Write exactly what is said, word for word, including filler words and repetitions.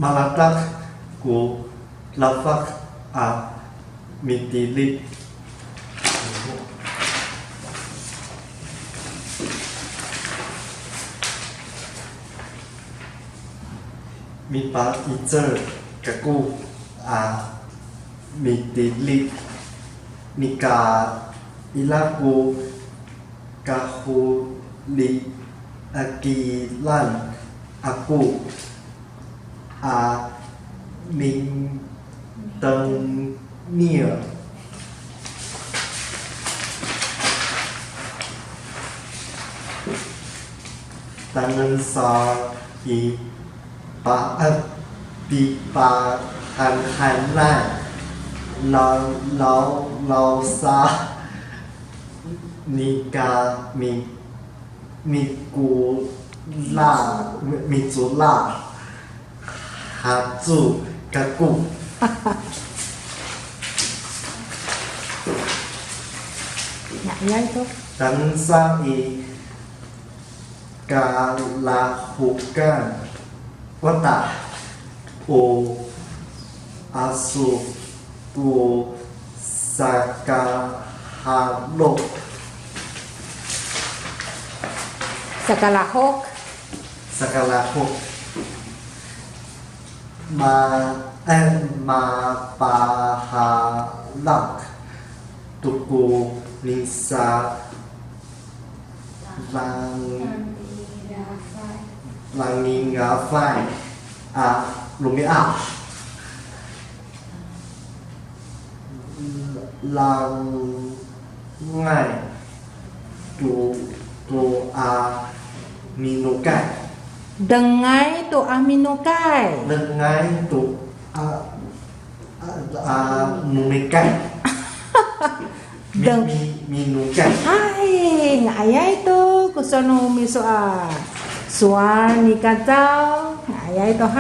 Malatek ko lafak a mitilid. Mipa'icel kako a mitilid. Nika ira ko kaholiakilan ako a mitengil. Tanensaw i pa, eh, pipahanhanan law, law, lawsa nika mi, mikola, mi, micola haco kako. Nga'ayay to. Tanensaw i kalahokan wata o aso ko sakahalok. Sakalahok. Sakalahok. Ma, eh, mapahalak to ko nisa lang, langingafay a romi'ad. Langay to, to a minokay. Dengay to a minokay. Dengay to a, a, a minokay. Mi, Deng- mi, minokay. Hay, nga'ayay to ko sowal no miso a sowal ni Kacaw. Nga'ayay to ha.